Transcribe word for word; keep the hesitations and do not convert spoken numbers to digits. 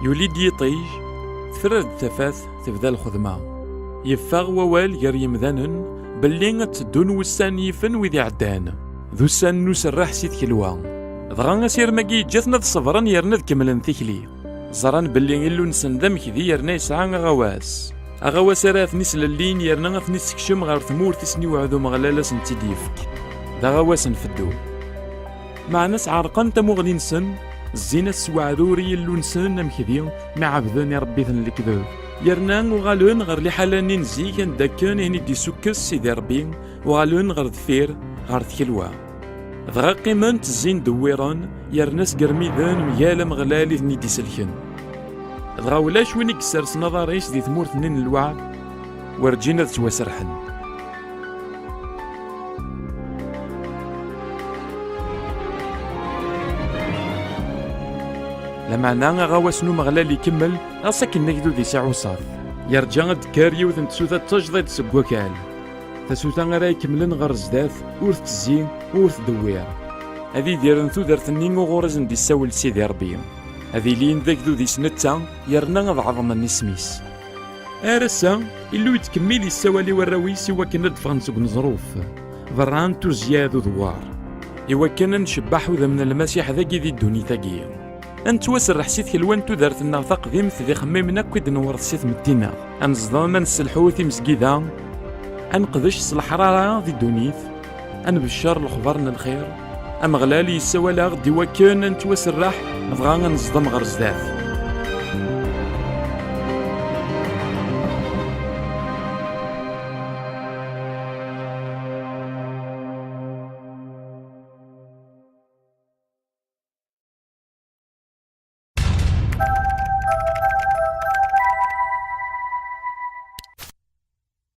Yuli-d yiṭij, tefra-d tafat, tebda lxedma. Yeffeɣ wawal gar yimdanen belli ad teddun wussan yifen wid iɛeddan, d ussan n userreḥ si tkelwa. Dɣa asirem-agi yeǧǧa-ten ad ṣebren yerna ad kemmlen tikli. Ẓran belli Illu-nsen d amekdi yerna yesɛa aɣawas. Aɣawas ara ten-islellin yerna ad ten-issekcem ɣer tmurt i sen-iwɛed Umeɣlal ad sen-tt-id-yefk. D aɣawas n feddu. Meɛna sɛerqen tamuɣli-nsen, zzin-as s weɛrur i Illu-nsen amekdi mi ɛebden irebbiten n lekdeb. Yerna uɣalen ɣer liḥala-nni n zik anda akken i ten-id-isukkes Sidi Ṛebbi, uɣalen ɣer deffir, ɣer tkelwa. Dɣa qqimen ttezzin dewwiren, yerna sgermiden mgal Ameɣlal i ten-id-iselken. Dɣa ulac win i yessersen aḍar-is di tmurt-nni n lweɛd, werǧin ad ttwaserḥen. Lameɛna aɣawas n Umeɣlal ikemmel, ɣas akken agdud-is iɛuṣaf. Yerǧa ad d-tekker yiwet n tsuta d tajdiṭ seg wakal. Tasuta ara ikemmlen ɣer zdat, ur tettezzi, ur tdewwir. Ad idiren tudert-nni uɣur i sen-d-issawel Sidi Ṛebbi. Ad ilin d agdud-is netta, yerna ad ɛeḍmen isem-is. Ar ass-a, Illu yettkemmil yessawal i warraw-is i wakken ad d-ffɣen seg uneẓruf, berra n tuzzya d udewwar. I wakken ad ncebbeḥ udem n Lmasiḥ dagi di ddunit-agi. Ad nettwaserreḥ si tkelwa n tudert-nneɣ taqdimt d ixemmimen akk i d-newreḍ si tmetti-nneɣ. Ad neẓdem, ad nesselḥu timezgida, ad neqdec s leḥrara di ddunit, ad nbeccer lexbar n lxir. Ameɣlal yessawal-aɣ-d i wakken ad nettwaserreḥ, dɣa ad neẓdem ɣer zdat.